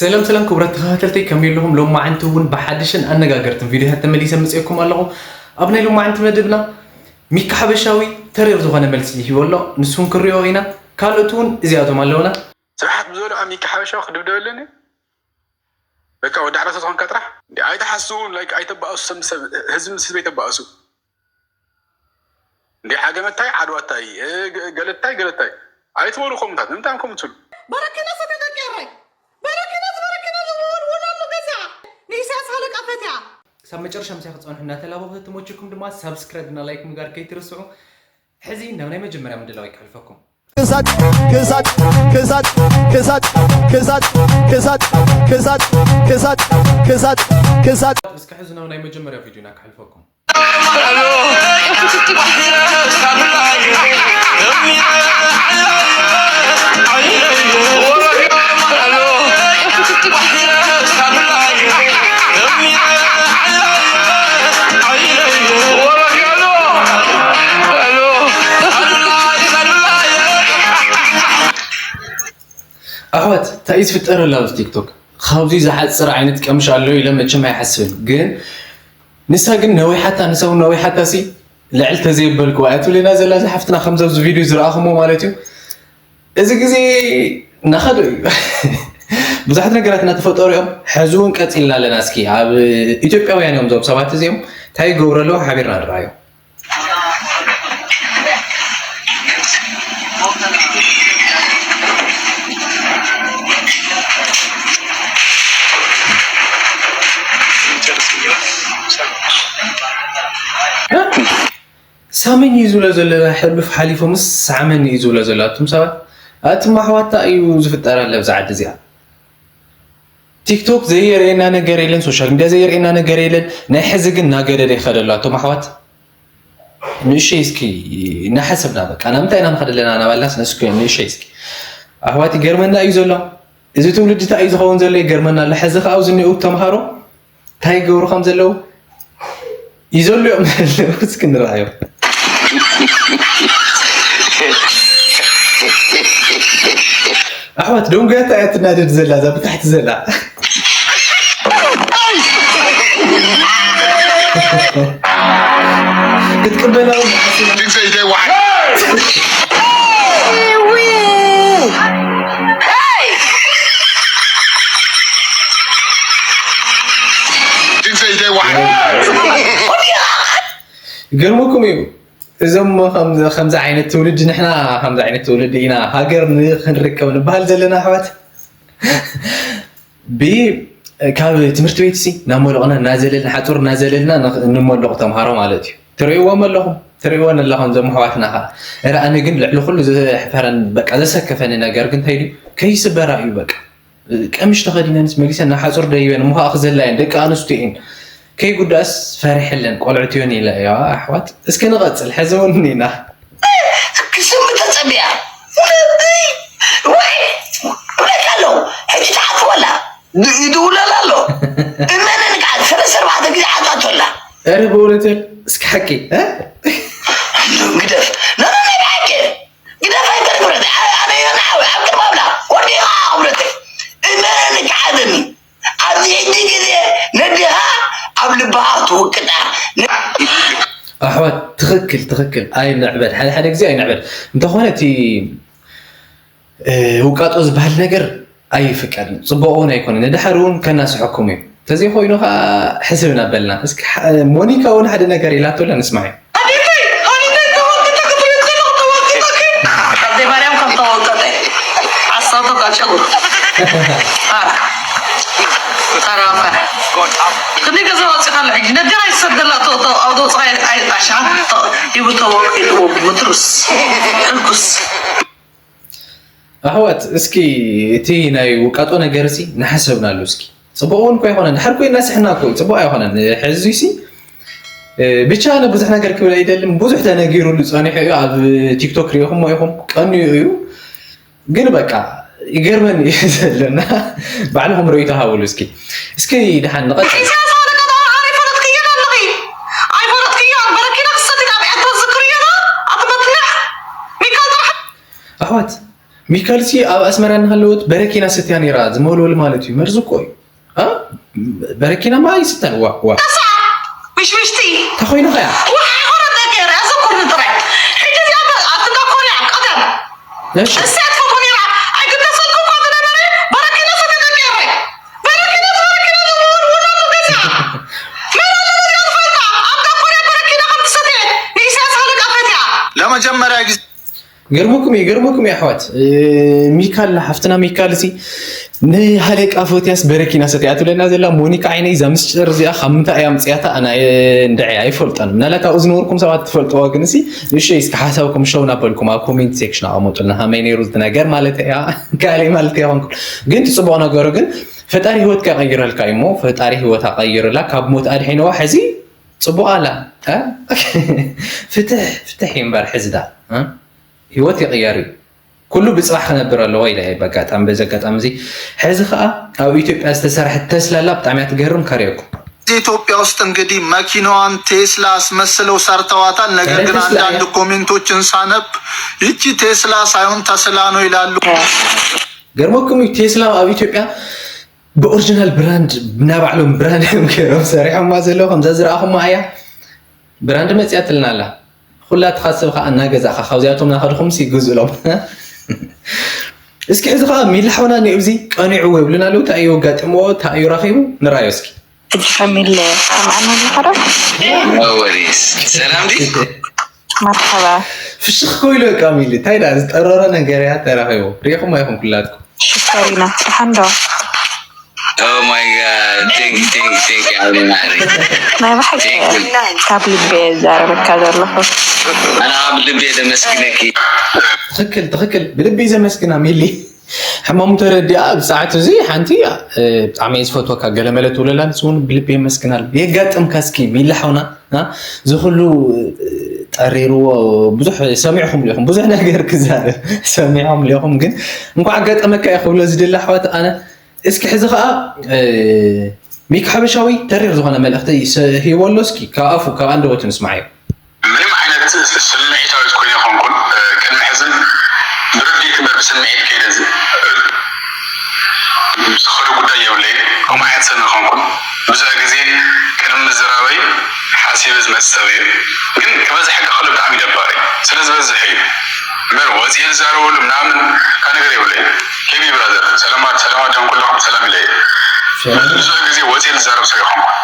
ሰላም ሰላም ክቡራት ተኸታተልተይ፣ ከመይ ኣለኹም? ሎማዓንቲ እውን ብሓድሽን ኣነጋገርትን ቪድዮታት ተመሊሰ መፅኤኩም ኣለኹ። ኣብ ናይ ሎማዓንቲ መደብና ሚኪ ሓበሻዊ ተሪር ዝኾነ መልሲ ሂቡ ኣሎ። ንሱ እውን ክንሪኦ ኢና። ካልኦት እውን እዚኣቶም ኣለውና። ስብሓት ብዝበልዖ ሚኪ ሓበሻዊ ክድብደበለኒ። በቃ ወዲ ዓራት ዝኾንካ ጥራሕ። እንዴ ኣይተሓስቡ፣ ላይክ ኣይተባእሱ፣ ሰብ ምስ ሰብ፣ ህዝቢ ምስ ህዝቢ ኣይተባእሱ። እንዴ ዓገመታይ ዓድዋታይ፣ እ፣ ገ-፣ ገለታይ ገለታይ ኣይትበሉ። ከምታት ንምንታይ ከም ትብሉ? በረኪና ሰተ ደቂ ኤረይ፣ በረኪና በረኪና ዝወልወላሉ ገዛ ንኢሳያስ ሃለቃ ፈትያ። ክሳብ መጨረሻ ምሳይ ክትጸንሑ እናተላበኹ፣ ተተመችኩም ድማ ሳብስክራይብ እና ላይክ ምግባር ከይትርስዑ። ሕዚ ናብ ናይ መጀመርያ ምድላው ይከሕልፈኩም። ክሳድ ክሳድ ክሳድ ክሳድ ክሳድ ክሳድ ክሳድ ክሳድ ክሳድ ክሳድ እስከ ሕዚ ናብ ናይ መጀመርያ ቪድዮና ከሕልፈኩም። ኣሕዋት እንታይ እዩ ዝፍጠር ኣሎ ኣብዚ ቲክቶክ? ካብዚ ዝሓፅር ዓይነት ቀምሽ ኣሎ ኢለ መቸም ኣይሓስብን። ግን ንሳ ግን ነዊሓታ፣ ንሳ እውን ነዊሓታ ሲ ልዕል ተዘይበልኩ ኣትብልና ዘላ እዛ ሓፍትና፣ ከምዚ ኣብዚ ቪድዮ ዝረኣኹሞ ማለት እዩ። እዚ ግዜ እናኸደ እዩ። ብዙሓት ነገራት እናተፈጠሩ እዮም። ሕዚ እውን ቀፂልና ኣለና። እስኪ ኣብ ኢትዮጵያውያን እዮም እዞም ሰባት እዚኦም፣ እንታይ ይገብሩ ኣለዉ ሓቢርና ንረኣዮም። ሳመኝ እዩ ዝብሎ ዘሎ፣ ሕሉፍ ሓሊፉ ምስ ሳዕመኒ እዩ ዝብሎ ዘሎ። ኣቱም ሰባት፣ ኣቱም ኣሕዋት፣ እንታይ እዩ ዝፍጠር ኣሎ ኣብዛ ዓዲ እዚኣ? ቲክቶክ ዘየርእየና ነገር የለን፣ ሶሻል ሚድያ ዘየርእየና ነገር የለን። ናይ ሕዚ ግን እናገደደ ይኸደ ኣሎ። ኣቱም ኣሕዋት፣ ንእሽተይ እስኪ እናሓሰብና፣ በቃ፣ ናብ ምንታይ ኢና ንኸድ ኣለና? ናብ ኣላስ ነስኩ ንእሽተይ እስኪ። ኣሕዋት፣ ይገርመና እዩ ዘሎ። እዚ ትውልዲ እንታይ እዩ ዝኸውን ዘሎ? ይገርመና ኣሎ። ሕዚ ኸዓ ኣብዚ እኒአው ተምሃሮ እንታይ ይገብሩ ከም ዘለዉ ይዘሉ እዮም ዘለዉ። እስኪ ንረኣዮም። ኣሕዋት፣ ደንጉያታ እያ ትናደድ ዘላ፣ እዛ ብታሕቲ ዘላ። ክትቅበላ እውን ሓሲባ። Didn't say you did why. Didn't say you did why. ይገርመኩም እዩ። እዞም ከም-፣ ከምዚ ዓይነት ትውልዲ፣ ንሕና ከምዚ ዓይነት ትውልዲ ኢና ሃገር ንክንርከብ ንበሃል ዘለና ኣሕዋት። ብ-፣ ካብ ትምህርቲ ቤት ሲ እናመለቕና እናዘለልና፣ ሓፁር እናዘለልና ንኽ-፣ እንመለቑ ተምሃሮ ማለት እዩ። ትርእይዎም ኣለኹም፣ ትርእይወን ኣለኹም እዞም ኣሕዋትና ኸዓ። እረ ኣነ ግን ልዕሊ ኩሉ ዘሕፈረን፣ በቃ ዘሰከፈኒ ነገር ግን እንታይ ድዩ? ከይስበራ እዩ በቃ። ቀምሽ ተኸዲነንስ መሊሰን ናብ ሓፁር ደይበን እሞ ኸዓ ክዘላ እየን፣ ደቂ ኣንስትዮ እየን። ከይጉዳእስ ፈሪሐለን ቆልዑት እዮን ኢለ እያ ኣሕዋት። እስኪ ንቐፅል፣ ሕዚ እውን እኒና። ክስም ተፀቢያ። ወይ፣ እብለካ ኣለኹ፣ ሕጂ ትዓፅወላ። ድ-፣ ይድውለላ ኣሎ። እመነኒ ከዓ ሰለስተ ኣርባዕተ ግዜ ዓፃቶላ። ኧረ ብእውነት እስኪ ሓቂ፣ እ? ግደፍ። ኖ፣ ኖ፣ ኖ፣ ብሓቂ። ግደፍ ኣይተርፍረት። ኣ-፣ ኣነ እየ ንዓዊ ኣብ ቅድሚ ኣምላኽ ወዲኻ ክብረተይ። እመነኒ ክዓደኒ። ኣብዚ ሕጂ ግዜ ነዲኻ ኣብ ልብኻ ትውቅጣ። ኣሕዋት፣ ትኽክል፣ ትኽክል። ኣይንዕበድ። ሓደ ሓደ ግዜ ኣይንዕበድ። እንተኾነ እቲ፣ እ፣ ውቃጦ ዝበሃል ነገር ኣይፍቀድን። ጽቡቕ እውን ኣይኮነን። ንድሓር እውን ከናስሐኩም እዩ። እንተዘይኮይኑ ኸዓ ሕስብ እናበልና። እስኪ ሓ-፣ ሞኒካ እውን ሓደ ነገር ኢላቶ ኣላ፣ ንስማዕ። ኣዴተይ፣ ኣዴተይ፣ ተወቅጠ ክትብል ከለኹ ተወቅጠኪ። ኣደይ ማርያም ከም ተወቀጠ። ዓሳቶ ቃጨጉ። ፋራ። ፋራ፣ ፋራ። ክንደይ ገዛ ወፂኻ ኣሎ ሕጂ? ነዲኻ ይሰደላ፣ ተ-፣ ተ-፣ ኣብ ተውፅኻ ኣይ-፣ ኣይ-፣ ኣሽሓት ተ-፣ ሂቡ ተወቂጥዎ ምትሩስ። ሕልኩስ። ኣሕዋት፣ እስኪ እቲ ናይ ውቃጦ ነገር ሲ ንሓሰብናሉ እስኪ። ጽቡቕ እውን እኮ ኣይኮነን። ድሓር እኮ እናስሕና እኮ እዩ። ጽቡቕ ኣይኮነን። ሕዚ ሲ፣ እ፣ ብቻ ኣነ ብዙሕ ነገር ክብል ኣይደልን። ብዙሕ ተነጊሩሉ ጸኒሑ እዩ። ኣብ ቲክቶክ ሪኢኹሞ ኢኹም። ቀንዩ እዩ። ግን በቃ ይገርመኒ እዩ ዘሎና። ባዕልኹም ርእይቶ ሃብሉ እስኪ። እስኪ ድሓን ንቐጽል። ኢሳያስ ሃለቃ ጣውላ ኣይፈለጥክዮን ኣለኺ። ኣይፈለጥክዮን። በረኪና ክሰቲ ናብ ኤርትራ ዝክርዮ ዶ? ኣቲ መፍልሕ። ሚካል ጥራሕ። ኣሕዋት፣ ሚካልሲ ኣብ ኣስመራ እናሃለወት በረኪና ሰትያ ነይራ ዝመወልወል ማለት እዩ። መርዚ እኮ እዩ። እ? በረኪና ማ ይስተን? ዋ፣ ዋ። ምሽምሽቲ እንታይ ኮይንኻ እያ? ዋሓ ይኾነ ነገር ኣዘኩርኒ ጥራይ። ሕጂ እዚኣ ኣብ እንዳ ኮርያ ቀደም እሺ። እሳ ትፈትዎ ነይራ። ኣይግደሰልኩም እኳ ዝነበረ በረኪና ሰትያ ደቂ ኤረይ። በረኪና በረኪና ዝመወልወላሉ ገዛ። መን ኣሎ ዝፈልጣ? ኣብ እንዳ ኮርያ በረኪና ከም ትሰትየ ንኢሳያስ ሃለቃ ፈትያ። ለመጀመሪያ ጊዜ ገርመኩም እዩ፣ ገርመኩም እዩ ኣሕዋት። እ፣ ሚካል፣ ሓፍትና ሚካል ሲ ንሃለቃ ፎትያስ በረኪና ሰትያ ትብለና ዘላ ሞኒካ ዓይነይ፣ እዛ ምስጭር እዚኣ ካብ ምንታይ እያ ኣምፅያታ? ኣነ፣ እ፣ እንድዒ ኣይፈልጦን። ምናልባት ኣብኡ ዝነበርኩም ሰባት ትፈልጥዎ፣ ግን ሲ ንእሽተይ እስኪ ሓሳብኩም ሸው እናበልኩም ኣብ ኮሜንት ሴክሽን ኣቐመጡልና። ሃመይ ነይሩ እቲ ነገር ማለት እያ፣ ካልእ ማለት እያ ኮንኩም። ግን እቲ ፅቡቕ ነገሩ ግን ፈጣሪ ህይወትካ ይቐይረልካ እዩ እሞ፣ ፈጣሪ ህይወታ ቀይርላ፣ ካብ ሞት ኣድሒንዋ። ሕዚ ፅቡቕ ኣላ። እ? ፍትሕ፣ ፍትሕ እዩ እምበር ሕዚ ዳ፣ እ? ህይወት ይቕየር እዩ። ኩሉ ብፅባሕ ክነብር ኣለዎ ኢለ እየ። በጋጣሚ፣ በዚ ኣጋጣሚ እዚ፣ ሕዚ ከዓ ኣብ ኢትዮጵያ ዝተሰርሐት ተስላ ኣላ፣ ብጣዕሚ እያ ትገርም፣ ከርእየኩም። ኢትዮጵያ ውስጥ እንግዲህ መኪናዋን ቴስላ አስመስለው ሰርተዋታል። ነገር ኧረ ግን ቴስላ አንዳንድ እያ። ኮሜንቶችን ሳነብ ይቺ ቴስላ ሳይሆን ተስላ ነው ይላሉ። ገርመኩም እዩ፣ ቴስላ ኣብ ኢትዮጵያ ብኦሪጂናል ብራንድ፣ ናይ ባዕሎም ብራንድ እዮም ገይሮም ሰሪሖማ ዘለዉ። ከምዛ ዝረኣኹማ እያ ብራንድ መፅያትልና ኣላ። ኩላ ትኻስብ ከዓ እናገዛእኻ ካብዚኣቶም እናኸድኹም ሲ ግዝእሎም። እስኪ ሕዚ ከዓ ሚሊ ሓውና እኒኦ፣ እዚ ቀኒዕዎ ይብሉና ኣለዉ። እንታይ እዩ ኣጋጢምዎ? እንታይ እዩ ረኺቡ? ንርኣዮ እስኪ። ሕጂ ከሚል ሰማዕና ኣለኻ ዶ? ወሪስ ሰላም ዲ መርሓባ። ፍሽኽ ኮይሉ በቃ ሚሊ። እንታይ ደኣ ዝጠረረ ነገር እያ ተረኺቡ። ሪኢኹም ኣይኹም ኩላትኩም? ሽኮሪና ደሓን ዶ? Oh my god, thank you, thank you, thank you, ዓብዲ ማዕሪ። ናይ ብሓቂ ካብ ልቢ እየ ዝዛረበካ ዘለኹ። ኣነ ኣብ ልቢ እየ ዘመስግነኪ። ትኽክል፣ ትኽክል። ብልቢ ዘመስግና ሚሊ። ሕማሙ ተረዲኣ ኣብ ሰዓት እዚ ሓንቲ፣ እ፣ ብጣዕሚ እየ ዝፈትወካ ገለመለ ትብለላ፣ ንሱ እውን ብልቢ የመስግናል። የጋጥምካ እስኪ ሚሊ ሓውና፣ እ፣ እዚ ኩሉ፣ እ፣ ጠሪርዎ ብዙሕ ሰሚዕኹም ዲኹም፣ ብዙሕ ነገር ክዛረብ ሰሚዕኹም ዲኹም፣ ግን እንኳዕ ኣጋጠመካ እየ ክብሎ ዝደሊ ኣሕዋት ኣነ። እስኪ ሕዚ ኸዓ፣ እ፣ ሚኪ ሓበሻዊ ተሪር ዝኾነ መልእኽቲ ይስ-፣ ሂቦ ኣሎ። እስኪ ካብ ኣፉ፣ ካብ ኣንደበቱ ንስማዓዮ። ምንም ዓይነት ስምዒታዊ ትኮን ይኾንኩን ቅድሚ ሕዝን ብርድኢት እምበር ብስምዒት ከይደ ዝኸዶ ጉዳይ የብለይ። ከምኡ ዓይነት ሰብ ይኾንኩን ብዙሕ ግዜ ቅድሚ ምዝራበይ ሓሲበ ዝመፅእ ሰብ እየ። ግን ክበዝሐካ ከሎ ብጣዕሚ ደባሪ ስለ ዝበዝሕ እዩ እምበር ወፂኤ ዝዛረበሉ ምናምን ካብ ነገር የብለይ። ሄቢ ብራዘር ሰላማት ሰላማት ጆን ኩላኹም ሰላም ኢለ እየ። ብዙሕ ግዜ ወፂኤ ዝዛረብ ሰብ ይኾንኩን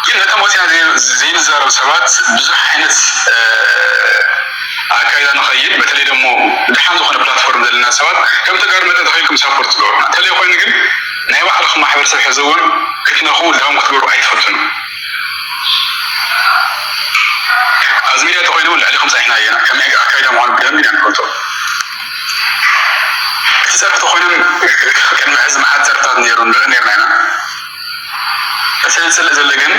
ግን ነቶም ወፂና ዘይንዛረብ ሰባት ብዙሕ ዓይነት ኣካይዳ ንኸይድ በተለይ ደሞ ደሓን ዝኾነ ፕላትፎርም ዘለና ሰባት ከም ተጋሩ መጠን ተኸይልኩም ሳፖርት ትገብሩና እንተለይ ኮይኑ ግን ናይ ባዕልኹም ማሕበረሰብ ሕዚ እውን ክትነኹ ዳውን ክትገብሩ ኣይትፈልጡን። ኣብዚ ሚድያ ተኮይኑ እውን ልዕሊኹም ፀኒሕና እየና ከመይ ኣካይዳ ምዃኑ ብደንቢ ኢና ንፈልጦ። እቲ ፀርፊ ተኮይኖም ቅድሚ ሕዚ መዓት ፀርፍታት ነይሩ ንርኢ ነርና ኢና። እቲ ዝፅልእ ዘሎ ግን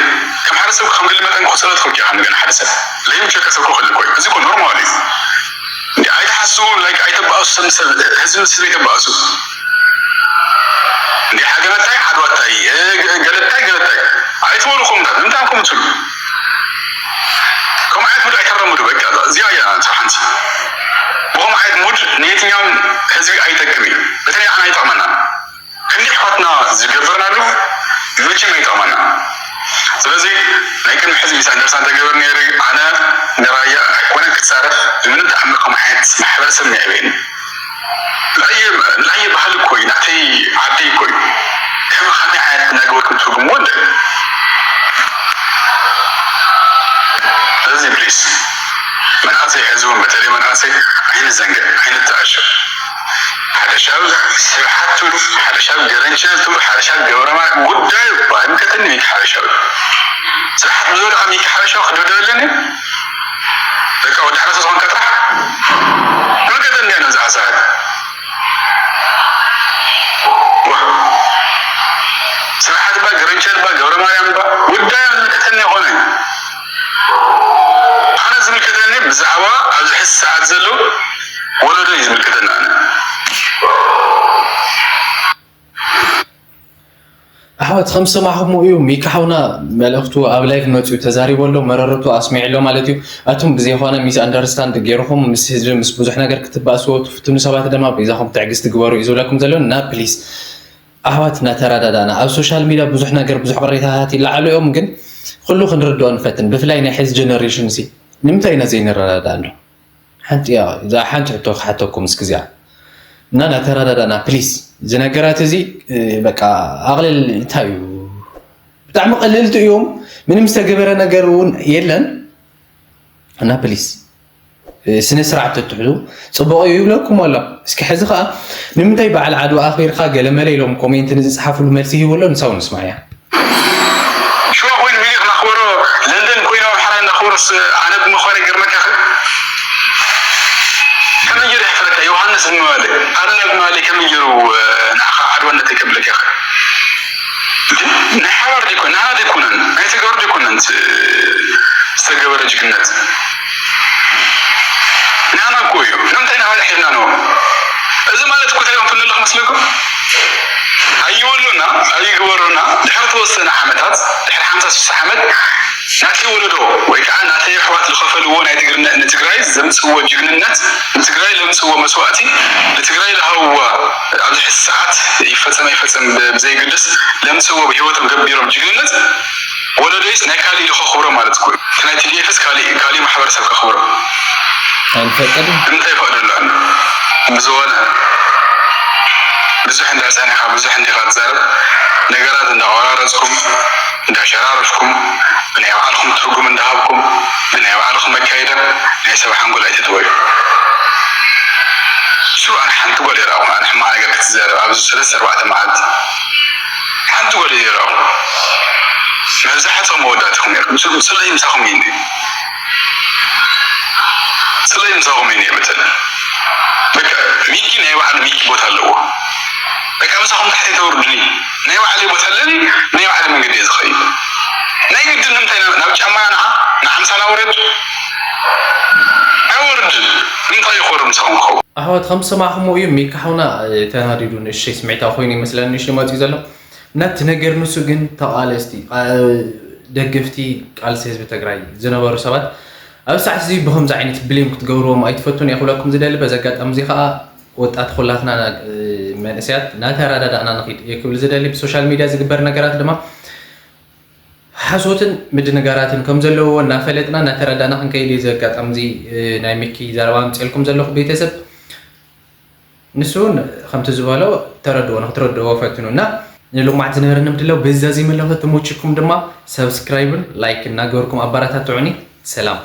ከም ሓደ ሰብ ከም ግሊ መጠን ክፅሎ ትኽእሉ ኢኻ። እንደገና ሓደ ሰብ ለይምቸካ ሰብ ክኽእል እኮ እዩ። እዚ እኮ ኖርማል እዩ። እንዲ ኣይትሓስቡ ላይክ ኣይተባእሱ ሰብ ሰብ ህዝቢ ምስ ህዝቢ ኣይተባእሱ። እንዲ ሓገነታይ ዓድዋታይ ገለታይ ገለታይ ኣይትበሉ። ከምታት ንምንታይ ከም ትሉ ከም ዓይነት ሙድ ኣይተረምዱ። በቃ እዚኣ እያ ሓንቲ ብኸም ዓይነት ሙድ ንየትኛውም ህዝቢ ኣይጠቅም እዩ። በተለይ ንዓና ኣይጠቕመና። ክንዲ ኣሕዋትና ዝገበርናሉ መቸም ኣይጠቕመና። ስለዚ ናይ ቅድሚ ሕዚ ሚስ ኣንደርስታንድ ተገበር ነይሩ። ኣነ ንራያ ኣይኮነን ክፃረፍ ብምንም ተኣምር ከም ዓይነት ማሕበረሰብ ነዕበየኒ። ንዓየ ባህሊ እኮ እዩ፣ ናተይ ዓደይ እኮ እዩ። ከም ከመይ ዓይነት እናገበርኩም ትርጉምዎ እንደ እዚ ፕሊስ መናእሰይ ሕዚ እውን በተለይ መናእሰይ ኣይንዘንግዕ ኣይንተኣሸብ። ሓደ ሻብ ስብሓት ትብሉ፣ ሓደ ሻብ ገረንቸ ትብሉ፣ ሓደ ሻብ ገብረማ ጉዳዩ ባይምልከተኒ ሚኪ ሓበሻዊ ስብሓት ብዝበለ ካብ ሚኪ ሓበሻዊ ክድብደበለኒ በቃ ወዲ ሓበሻ ዝኾንካ ጥራሕ ምልከተኒ እያ ነዚ ሓሳባት ስብሓት ባ ገረንቸ ባ ገብረ ማርያም ባ ጉዳዩ ዝምልከተኒ ይኾነ። ኣነ ዝምልከተኒ ብዛዕባ ኣብዚ ሕዚ ሰዓት ዘሎ ወለዶ እዩ ዝምልከተኒ ኣነ። ኣሕዋት ከም ዝሰማዕኹምዎ እዩ፣ ሚካ ሓውና መልእኽቱ ኣብ ላይቭ መፂኡ ተዛሪቡ ኣሎ፣ መረረቱ ኣስሚዑ ኣሎ ማለት እዩ። ኣቱም ብዘይኾነ ሚስ ኣንደርስታንድ ገይርኹም ምስ ህዝቢ ምስ ብዙሕ ነገር ክትባእስዎ ትፍትኑ ሰባት ድማ በይዛኹም ትዕግስቲ ግበሩ እዩ ዝብለኩም ዘሎ። እና ፕሊስ ኣሕዋት እናተረዳዳእና፣ ኣብ ሶሻል ሚድያ ብዙሕ ነገር ብዙሕ ቅሬታታት ይለዓሉ እዮም፣ ግን ኩሉ ክንርድኦ ንፈትን፣ ብፍላይ ናይ ሕዚ ጀነሬሽን ሲ ንምንታይ ኢና ዘይንረዳዳእ ኣሎ? ሓንቲ እያ፣ እዛ ሓንቲ ሕቶ ክሓተኩም እስኪ እዚኣ። እና እናተረዳዳእና ፕሊስ፣ እዚ ነገራት እዚ እ፣ በቃ ኣቕልል እንታይ እዩ? ብጣዕሚ ቀለልቲ እዮም። ምንም ዝተገበረ ነገር እውን የለን። እና ፕሊስ እ፣ ስነ ስርዓት ተትሕዙ ፅቡቕ እዩ ይብለኩም ኣሎ። እስኪ ሕዚ ከዓ ንምንታይ በዓል ዓድዋ ኣኽቢርካ ገለመለ ኢሎም ኮሜንት ንዝፅሓፍሉ መልሲ ሂቡ ኣሎ፣ ንሳው ንስማዕ እያ። ሽዋ ኮይኑ ሚኒክ ናኽበሮ፣ ለንደን ኮይኑ ኣምሓራ ናኽበሮስ ኣነ ብምኽባር ይገርመካ ይኽእል። ከመይ ገይሩ ይሕፍረካ ዮሃንስ ብምባለ፣ ኣሉላ ብምባለ ከመይ ገይሩ ንዓኻ ዓድዋነተይ ከብለካ ይኽእል? ናይ ሓባር ደይኮን፣ ንዓና ደይኮነን፣ ናይ ተጋሩ ደይኮነን ዝ-፣ ዝተገበረ ጅግነት። ንዓና እኮ እዩ። ንምንታይ ንኻልእ ሒብና ንወ-፣ እዚ ማለት እኮ እንታይ እዮም ትብሉ ኣለኹም መስለኩም? ኣይወሉና፣ ኣይግበሩና፣ ድሕሪ ተወሰነ ዓመታት፣ ድሕሪ ሓምሳ ስሳ ዓመት፣ ናተይ ወለዶ ወይ ከዓ ናተይ ኣሕዋት ዝኸፈልዎ ናይ ትግርነ-፣ ንትግራይ ዘምፅዎ ጅግንነት፣ ንትግራይ ዘምፅዎ መስዋእቲ፣ ንትግራይ ዝሃብዋ ኣብዚ ሕዚ ሰዓት ይፈፀም ኣይፈፀም ብ-፣ ብዘይግድስ ዘምፅዎ ብህይወቶም ገቢሮም ጅግንነት ወለዶይስ ናይ ካሊእ ኢሉ ከኽብሮ ማለት እኮ እዩ። እቲ ናይ ቲ ዲ ኤፍስ ካሊእ፣ ካሊእ ማሕበረሰብ ከኽብሮ ኣይንፈቅድን። ንምንታይ ይፈቅደሉ ኣሎ? ብዝኾነ ብዙሕ እንዳጸናሕካ፣ ብዙሕ እንዲኻ ትዛረብ፣ ነገራት እንዳቆራረጽኩም፣ እንዳሸራረፍኩም፣ ብናይ ባዕልኹም ትርጉም እንዳሃብኩም፣ ብናይ ባዕልኹም መካይዳ ናይ ሰብ ሓንጎል ኣይትጥበዩ። ስሩ ኣነ ሓንቲ ጓል ይረኣኹ፣ ኣነ ሕማቕ ነገር ክትዛረብ ኣብዚ ሰለስተ ኣርባዕተ መዓልቲ ሓንቲ ጓል ይረኣኹ። መብዛሕትኦም መወዳእትኹም ነርኩም። ስለ-፣ ስለይ ምሳኹም እዩ። ስለይ ምሳኹም እዩ። በተለይ በቃ ሚኪ ናይ ባዕሉ ሚኪ ቦታ ኣለዎ። በቃ ምሳኹም ታሕተይ ተውርዱኒ። ናይ ባዕለይ ቦታ ኣለኒ፣ ናይ ባዕለይ መንገዲ እየ ዝኸይድ። ናይ ግድን ንምንታይ ናብ፣ ናብ ጫማና ንዓ፣ ንዓምሳና ውረድ። ኣይወርድን። እንታይ ይኾር ምሳኹም ክኸውን? ኣሕዋት ከም ዝሰማዕኹምዎ እዩ፣ ሚኪ ሓውና፣ እ፣ ተናዲዱ ንእሽተይ ስምዒታዊ ኮይኑ ይመስለኒ ንእሽተይ መፂኡ ዘሎ። እና እቲ ነገር ንሱ ግን ተቓለስቲ፣ ቃ-፣ ደገፍቲ ቃልሲ ህዝቢ ትግራይ ዝነበሩ ሰባት ኣብ ሰዓት እዚ ብኸምዚ ዓይነት ብሌም ክትገብርዎም ኣይትፈቱን እየ ክብለኩም ዝደሊ። በዚ ኣጋጣሚ እዚ ከዓ ወጣት ኩላትና ና-፣ መንእሰያት እናተረዳዳእና ንኺድ እየ ክብል ዝደሊ። ብሶሻል ሚድያ ዝግበር ነገራት ድማ ሓሶትን ምድንጋራትን ከም ዘለዎ እናፈለጥና እናተረዳእና ክንከይድ እዩ። እዚ ኣጋጣሚ እዚ፣ እ፣ ናይ ሚኪ ዘረባ ኣምፅኤልኩም ዘለኹ ቤተሰብ። ንሱ እውን ከምቲ ዝበሎ ተረድኦ፣ ንክትረድእዎ ፈትኑ እና ንልሙዓት ዝነበረኒ ምድላው በዚ ዛዚመ ኣለኹ። ተመችኩም ድማ ሰብስክራይብን ላይክ እናገበርኩም ኣበረታትዑኒ። ሰላም።